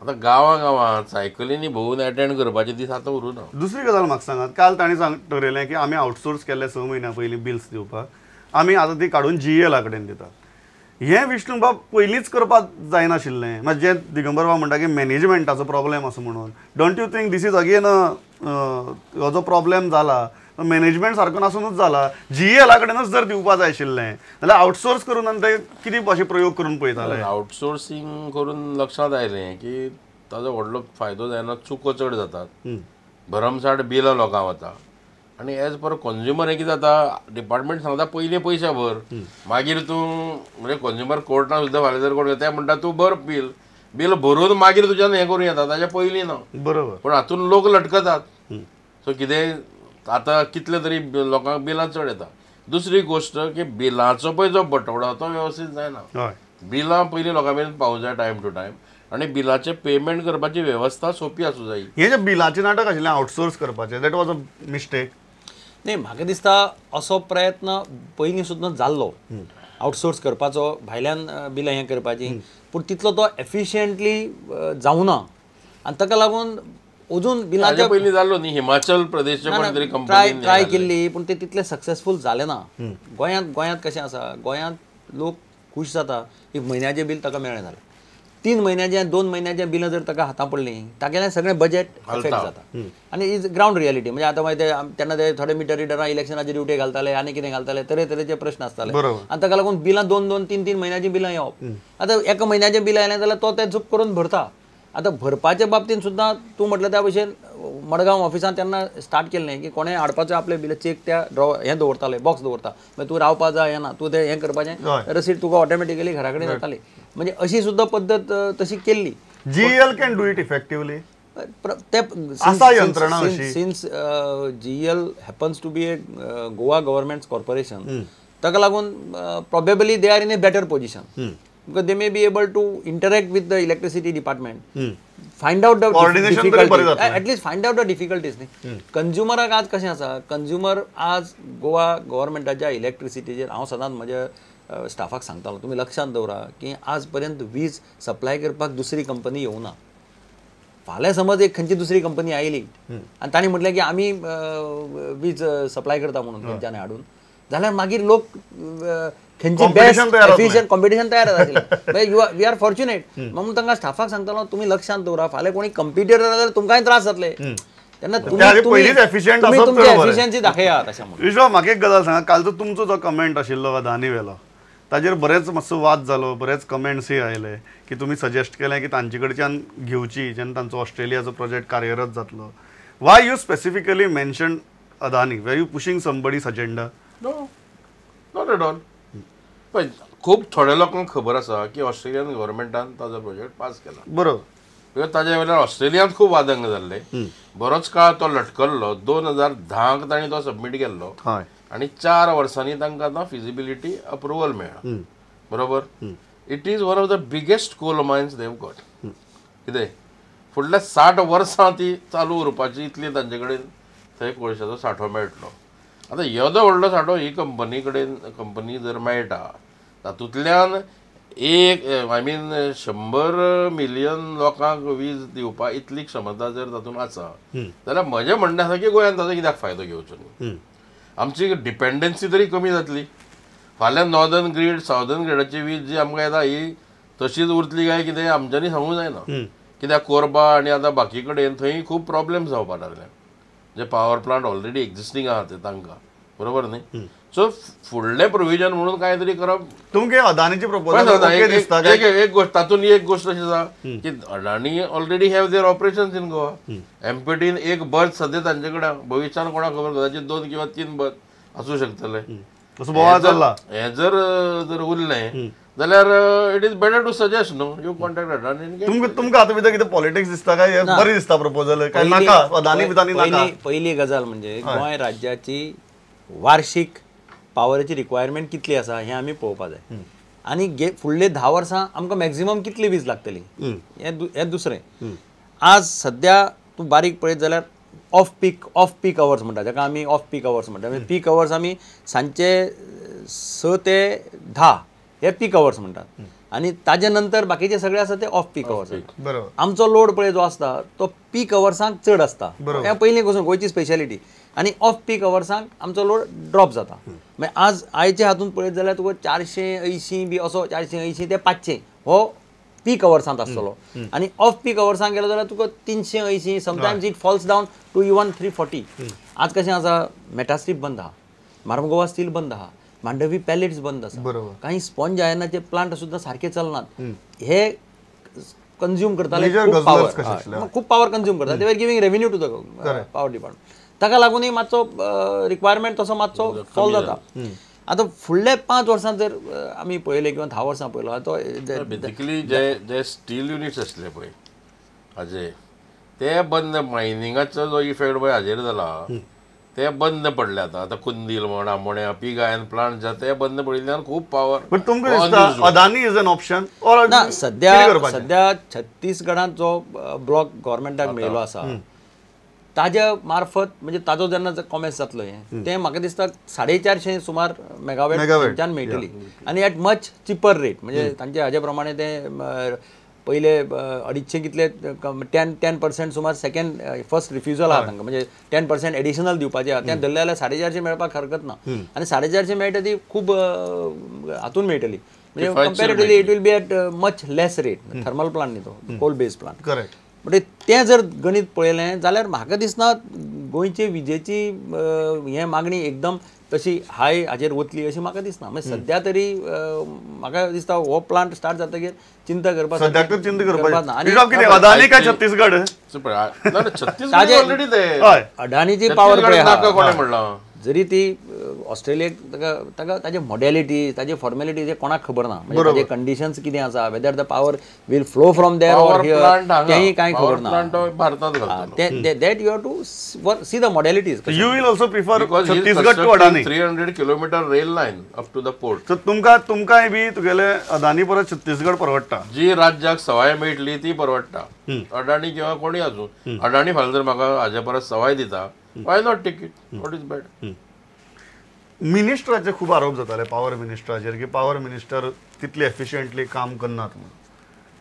आतां गांवां गांवांत सायकलींनी भोंवून एटेंड करपाचे दीस आतां उरूना. दुसरी गजाल म्हाका सांगात, काल तांणी ठरयलें की आमी आउटसोर्स केल्ले 6 म्हयन्यां पयलीं बिल्स दिवपाक, आमी आतां ती काडून जीईएला कडेन दितात. हें विष्णुबाब पयलींच करपाक जायनाशिल्लें. मागीर जे दिगंबर बाब म्हणटा की मॅनेजमेंटाचो प्रॉब्लेम आसा म्हणून, don't you think this is again हो जो प्रॉब्लेम जाला मॅनेजमेंट सारको नासुनूच जाला? जीईएला कडेनच जर दिवपा जाय आशिल्लें जाल्यार आउटसोर्स करून आनी ते कितें अशे प्रयोग करून पळयताले. आउटसोर्सिंग करून लक्षांत आयलें की ताजो व्हडलो फायदो जायना, चुको चड जातात, भरमसाठ बिलां लोकांक वता आनी एज पर कंज्युमर हें कितें जाता, डिपार्टमेंट सांगता पयलीं पयशे भर, मागीर तूं म्हणजे कंज्युमर कोर्टान सुद्दां फाल्यां जर कोण ते म्हणटा तूं भर बील, बील भरून मागीर तुज्यान हें करूं येता, ताज्या पयलीं ना. बरोबर. पूण हातून लोक लटकतात. सो कितें आतां कितले तरी लोकांक बिलां चड येता. दुसरी गोश्ट की बिलांचो पळय जो बटवडो तो वेवस्थीत जायना. बिलां पयलीं लोकां मेरेन पावूंक जाय टायम टू टायम आनी बिलाचें पेमेंट करपाची वेवस्था सोंपी आसूं जाय. हें जें बिलाचें नाटक आशिल्लें आउटसोर्स करपाचें, that was a mistake. न्ही, म्हाका दिसता असो प्रयत्न पयलीं सुद्दां जाल्लो आउटसोर्स करपाचो, भायल्यान बिलां हें करपाची, पूण तितलो तो एफिशियंटली जावना आनी ताका लागून अजून बिलाच्या पयलीं जाल्लो न्ही. हिमाचल प्रदेशचे कोण तरी कंपनी ट्राय केल्ली पूण ते तितले सक्सेसफूल जाले ना. गोंयांत गोंयांत कशें आसा, गोंयांत लोक खूश जाता की म्हयन्याचें बील ताका मेळ्ळें जाल्यार, 3 म्हयन्याचें 2 म्हयन्याचें बिलां जर ताका हातां पडलीं तागेलें सगळें बजेट इफेक्ट जाता. आनी is ground reality. म्हणजे आतां मागीर ते तेन्ना ते थोडे मिटर रिडरां इलेक्शनाचे ड्युटी घालताले आनी कितें घालताले, तरेतरेचे प्रश्न आसताले आनी ताका लागून बिलां 2 2 3 3 म्हयन्याचीं बिलां येवप. आतां एका म्हयन्याचें बिल आयलें जाल्यार तो तें झूप करून भरता. आतां भरपाच्या बाबतींत सुद्दां तूं म्हटलें त्या भशेन मडगांव ऑफिसान तेन्ना स्टार्ट केल्लें की कोणें हाडपाचें आपलें बिल चेक त्या ड्रॉ हें दवरताले, बॉक्स दवरता, मागीर तूं रावपा जाय येना तूं तें हें करपाचें, रसीद तुका ऑटोमॅटिकली घरा कडेन जाताली. म्हणजे अशी सुद्दां पद्दत तशी केल्ली. GEL can do it effectively. ते since GEL happens to be a Goa government corporation, ताका लागून probably they are in a better position because they may be able to interact with the electricity department, find out the difficulties, at least find out the difficulties. न्ही, कंज्युमराक आज कशें आसा, consumer आज गोवा गव्हर्मेंटाच्या इलेक्ट्रिसिटीचेर हांव सदांच म्हज्या स्टाफाक सांगतालो, तुमी लक्षांत दवरा की आज पर्यंत वीज सप्लाय करपाक दुसरी कंपनी येवना. फाल्यां समज एक खंयची दुसरी कंपनी आयली आनी तांणी म्हटलें की आमी वीज सप्लाय करता म्हणून खंयच्यान हाडून, जाल्यार मागीर लोक खंयची बेस्ट एफिशियंट कॉम्पिटिशन तयार जातलें. You are we are fortunate. म्हणून तांकां स्टाफाक सांगतालो तुमी लक्षांत दवरा फाल्यां कोणी कंपिटिटर जाल्यार तुमकांय त्रास जातले, तेन्ना तुमी तुमची एफिशियन्सी दाखयात अशें म्हणून. विश्वा, म्हाका एक गजाल सांगा, कालचो तुमचो जो कमेंट आशिल्लो अदानी वेलो ताजेर बरेच मातसो वाद जालो, बरेच कमेंट्सूय आयले की तुमी सजेस्ट केलें की तांचे कडच्यान घेवची जेन्ना तांचो ऑस्ट्रेलियाचो प्रोजेक्ट कार्यरत जातलो. Why you specifically mention Adani? Were you pushing somebody's agenda? No, not at all. पळय, खूब थोड्या लोकांक खबर आसा की ऑस्ट्रेलियन गव्हर्मेंटान ताजो प्रोजेक्ट पास केला. बरोबर. Because ताज्या वयल्यान ऑस्ट्रेलियांत खूब वादंग जाल्ले, बरोच काळ तो लटकल्लो. 2010 तांणी तो सबमीट केल्लो आनी 4 वर्सांनी तांकां आतां फिजिबिलिटी अप्रुवल मेळ्ळा. बरोबर. It is one of the biggest coal mines they've got. कितें फुडल्या 60 वर्सां ती चालू उरपाची इतली तांचे कडेन थंय कोळशाचो सांठो मेळटलो. आतां येदो व्हडलो सांठो ही कंपनी कडेन कंपनी जर मेळटा तातूंतल्यान एक I mean 100 million लोकांक वीज दिवपा इतली क्षमता जर तातूंत आसा जाल्यार म्हजें म्हणणें आसा की गोंयान ताचो कित्याक फायदो घेवचो न्ही. आमची डिपेंडन्सी तरी कमी जातली. फाल्यां नॉर्दर्न ग्रीड सावदर्न ग्रीडाची वीज जी आमकां येता ही तशीच उरतली काय कितें आमच्यांनी सांगूंक जायना. कित्याक कोरबा आनी आतां बाकी कडेन थंय खूब प्रॉब्लेम जावपाक लागले, जे पावर प्लांट ऑलरेडी एक्झिस्टींग आहा ते तांकां. बरोबर न्ही. सो फुडलें प्रोविजन म्हणून कांय तरी करप. तुमकां अदानीची प्रपोजल दिसता? एक गोश्ट तातूंत एक गोश्ट अशी आसा की Adani already have their operations in Goa. एमपीटीन एक बर्थ सद्या तांचे कडेन, भविश्यान कोणाक खबर कदाचित 2 किंवा 3 बर्थ आसूं शकतले. हें जर जर उरलें जाल्यार it is better to suggest no you contact Adani. तुमकां आतां भितर कितें पॉलिटिक्स दिसता काय बरें दिसता प्रपोजल काय नाका अदानी बिदानी नाका? पयली गजाल म्हणजे गोंय राज्याची वार्षिक पावराची रिक्वायरमेंट कितली आसा हें आमी पळोवपा जाय आनी फुडले 10 वर्सां आमकां मॅक्झिमम कितली वीज लागतली हें दुसरें. आज सद्या तूं बारीक पळयत जाल्यार ऑफ पीक अवर्स म्हणटा, जाका आमी ऑफ पीक अवर्स म्हणटा. म्हणजे पीक अवर्स आमी सांजचे 6 ते 10 हे पीक अवर्स म्हणटात आनी ताजे नंतर बाकीचे सगळे आसा ते ऑफ पीक अवर्स. बरोबर. आमचो लोड पळय जो आसता तो पीक अवर्सांक चड आसता, हें पयलीं पसून गोंयची स्पेशालिटी. आनी ऑफ पीक अवर्सांक आमचो लोड ड्रॉप जाता. मागीर आज आयच्या हातून पळयत जाल्यार तुका 480 बी असो 480 ते 500 हो पीक अवर्सांत आसतलो आनी ऑफ पीक अवर्सांक गेलो जाल्यार तुका 380, sometimes it falls down to even 340. आज कशें आसा, मेटास्ट्रीप बंद आहा, मार्मगोवा स्टील बंद आहा, मांडवी पॅलेट्स बंद आसा, काही स्पॉन्ज आयनाचे प्लांट सुद्दां सारके चलनात. हे कंज्यूम करताले खूब पावर, खूब पावर कंज्यूम करता. They are giving revenue to the power department. ताका लागूनय मातसो रिक्वायरमेंट तसो मातसो फॉल जाता. आतां फुडल्या 5 वर्सां जर आमी पळयलें किंवा 10 वर्सां पळयलो तो बेसिकली जे जे स्टील युनिट्स आसले पळय हाजे ते बंद, मायनिंगाचो जो इफेक्ट पळय हाजेर जाला ते बंद पडले. आतां आतां कुंदील म्हण, आमोण्या पीग आयन प्लांट जा ते बंद पडिल्ल्यान खूब पावर. बट तुमकां दिसता Adani is an option or ना? सद्या सद्या छत्तीसगडांत जो ब्लॉक गव्हर्मेंटाक मेळिल्लो आसा ताज्या मार्फत, म्हणजे ताजो जेन्ना कॉमेस जातलो हें तें म्हाका दिसता 450 सुमार मेगावॅट थंयच्यान मेळटली आनी एट मच चिपर रेट. म्हणजे तांचे हाजे प्रमाणे ते पयले 250 कितले 10% सुमार सेकंड फर्स्ट रिफ्युजल आहा तांकां, म्हणजे 10% एडिशनल दिवपाचें आहा. तें धरलें जाल्यार 450 मेळपाक हरकत ना आनी 450 मेळटा ती खूब हातून मेळटली, म्हणजे comparatively it will be at much less rate. Thermal plant न्ही तो, कोल बेस्ड प्लांट. करेक्ट. म्हणजे तें जर गणीत पळयलें जाल्यार म्हाका दिसना गोंयचे विजेची हें मागणी एकदम तशी हाय हाजेर वतली अशी म्हाका दिसना. म्हणजे सद्या तरी म्हाका दिसता हो प्लांट स्टार्ट जातकीर चिंता करपाक सद्याक तर चिंता करपाक ना. अदानी काय छत्तीसगड, अदानीची पावर पळय आहा, जरी ती ऑस्ट्रेलियेक ताका ताका ताजे मॉडेलिटी ताजे फॉर्मेलिटी जे कोणाक खबर ना, म्हणजे ताजे कंडिशन्स कितें आसा, whether the power will flow from there or here तेंय कांय खबर ना. That you have to see the modalities. You will also prefer Chhattisgarh to Adani. 300 kilometre rail line up to the port. So तुमकां तुमकांय बी तुगेले अदानी परत छत्तीसगड परवडटा, जी राज्याक सवाय मेळटली ती परवडटा. अडाणी किंवा कोणी आसूं, अडाणी फाल्यां जर म्हाका हाजे परस सवाय दिता, why not take it? What is bad? मिनिस्टराचे खूब आरोप जाताले पावर मिनिस्टराचेर की पावर मिनिस्टर तितले एफिशियंटली काम करनात म्हणून.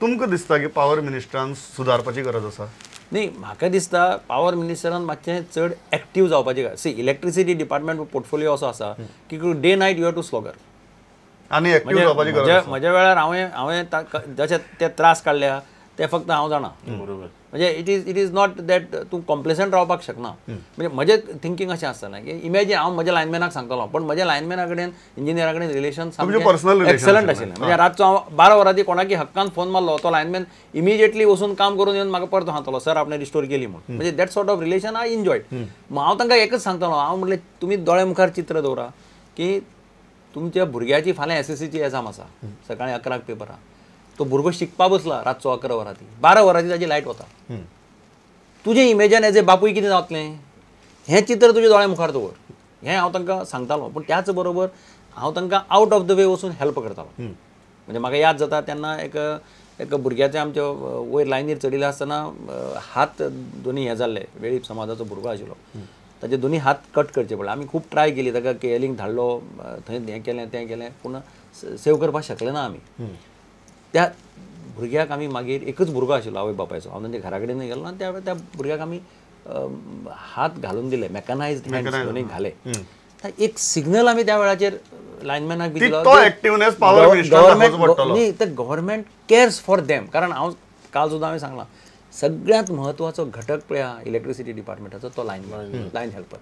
तुमकां दिसता की पावर मिनिस्टरान सुदारपाची गरज आसा? न्ही, म्हाका दिसता पावर मिनिस्टरान मातशें चड एक्टीव जावपाची गरज. सी, इलेक्ट्रिसिटी डिपार्टमेंट पोर्टफोलियो असो आसा की day night you have to slogger. आनी एक्टीव जावपाची गरज आसा. म्हज्या वेळार हांवें जशे ते त्रास काडल्या ते फक्त हांव जाणा. बरोबर. म्हणजे it is not that तूं कॉम्प्लेसंट रावपाक शकना. म्हणजे म्हजें थिंकींग अशें आसतना की इमॅजीन हांव म्हज्या लायनमॅनाक सांगतलो, पण म्हज्या लायनमॅना कडेन इंजिनियरा कडेन रिलेशन सामकें एक्सलंट आशिल्लें. म्हणजे रातचो हांव 12 वरांची कोणाकी हक्कान फोन मारलो तो लायनमॅन इमिजिएटली वचून काम करून येवन म्हाका परतो सांगतलो सर आपणें रिस्टोर केली म्हूण. म्हणजे that sort of relation I enjoyed. हांव तांकां एकच सांगतलो, हांव म्हटलें तुमी दोळे मुखार चित्र दवरा की तुमच्या भुरग्याची फाल्यां SSCची एग्जाम आसा, सकाळीं 11 पेपर आहा, तो भुरगो शिकपा बसला रातचो 11 वरांती, 12 वरांची ताजी लायट वता. तुजें इमेजन एज ए बापूय कितें जातलें हें चित्र तुज्या दोळ्या मुखार दवर, हें हांव तांकां सांगतालो. पूण त्याच बरोबर हांव तांकां आवट ऑफ the way वचून हेल्प करतालो. म्हणजे म्हाका याद जाता तेन्ना एक एक भुरग्याचे आमच्या वयर लायनीर चडिल्ले आसतना हात दोनी हें जाल्ले, वेळीप समाजाचो भुरगो आशिल्लो, ताजे दोनी हात कट करचे पडले. आमी खूब ट्राय केली, ताका केएलींक धाडलो, थंय हें केलें तें केलें, पूण सेव करपाक शकले ना आमी. त्या भुरग्याक आमी मागीर, एकच भुरगो आशिल्लो आवय बापायचो, हांव तांच्या घरा कडेन गेलो आनी त्या भुरग्याक आमी हात घालून दिले, मॅकनायज्ड हँड्स दोनी घाले. एक सिग्नल आमी त्या वेळाचेर लायनमॅनाक बी दिलो, न्ही तर गव्हर्मेंट कॅर्स फॉर देम. कारण हांव काल सुद्दां हांवें सांगलां, सगळ्यांत म्हत्वाचो घटक पळय इलेक्ट्रिसिटी डिपार्टमेंटाचो तो लायनमॅन, लायन हेल्पर.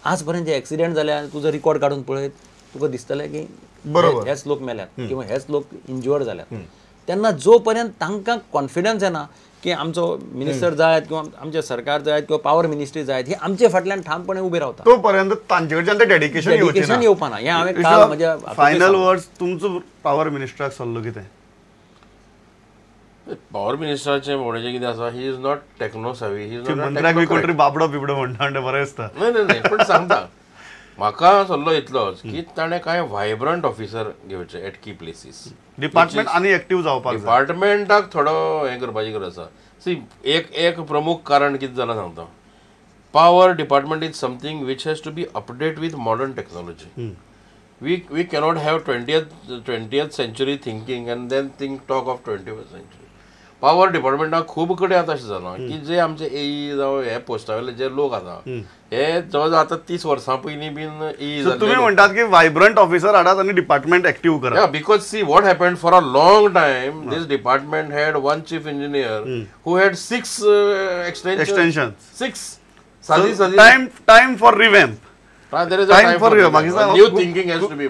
आज पर्यंत जे एक्सिडेंट जाले तुजो रिकॉर्ड काडून पळयत तुका दिसतलें की हेच लोक मेल्यात किंवा हेच लोक इंज्युअर्ड जाल्यात. तेन्ना जो पर्यंत तांकां कॉन्फिडन्स येना की आमचो मिनिस्टर जायत किंवा आमचें सरकार जायत किंवा पावर मिनिस्ट्री जायत ही आमचे फाटल्यान ठामपणे उबे रावता, तो पर्यंत तांचे कडच्यान ते डेडिकेशन येवपा ना. हें हांवें काल म्हज्या फायनल वर्ड्स तुमचो पावर मिनिस्टराक सल्लो कितें? पावर मिनिस्टराचें म्हणचें कितें आसा, he is not techno savvy, he is not मंत्र्याक बी कोण तरी बाबडो बिबडो म्हणटा म्हणटा बरें दिसता. न्हय न्हय न्हय, पण सांगता म्हाका सल्लो इतलोच की ताणें कांय व्हायब्रंट ऑफिसर घेवचे एट की प्लेसीस. डिपार्टमेंट आनी एक्टीव जावपाक, डिपार्टमेंटाक थोडो हें करपाची गरज आसा. सी, एक एक प्रमुख कारण कितें जालां सांगता, power department is something which has to be update with modern technology. We cannot have 20th century thinking and then talk of 21st century. Power डिपार्टमेंटाक खूब कडेन आतां अशें जालां की जे आमचे एई जावं हे पोस्टा वयले जे लोक आसा हे जवळ जवळ आतां 30 वर्सां पयलीं बीन एई जाल्ले. तुमी म्हणटात की वायब्रंट ऑफिसर हाडात आनी डिपार्टमेंट एक्टीव करा. Because see what happened for a long time this department had one chief engineer who had 6 extension 6. सादी सादी टायम फॉर रिव्हॅम्प.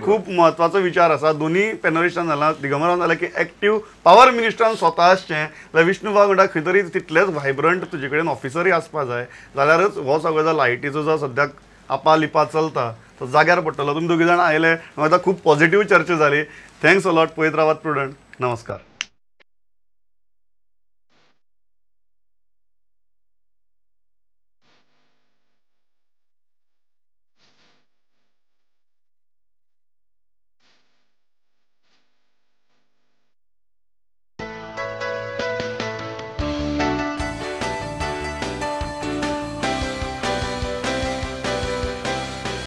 खूप महत्वाचो विचार आसा. दोन्ही पॅनलिस्टान जाला, दिगंबरान जाला की एक्टीव पावर मिनिस्टरान स्वता आसचें जाल्यार विष्णुबाब म्हणटा खंय तरी तितलेच व्हायब्रंट तुजे कडेन ऑफिसरूय आसपा जाय, जाल्यारच हो सगळो जो लायटीचो जो सद्याक आपा लिपा चलता तो जाग्यार पडटलो. तुमी दोगी जाण आयले, म्हाका खूब पॉझिटिव्ह चर्चा जाली. Thanks a lot. पळयत रावात प्रुडंट. नमस्कार.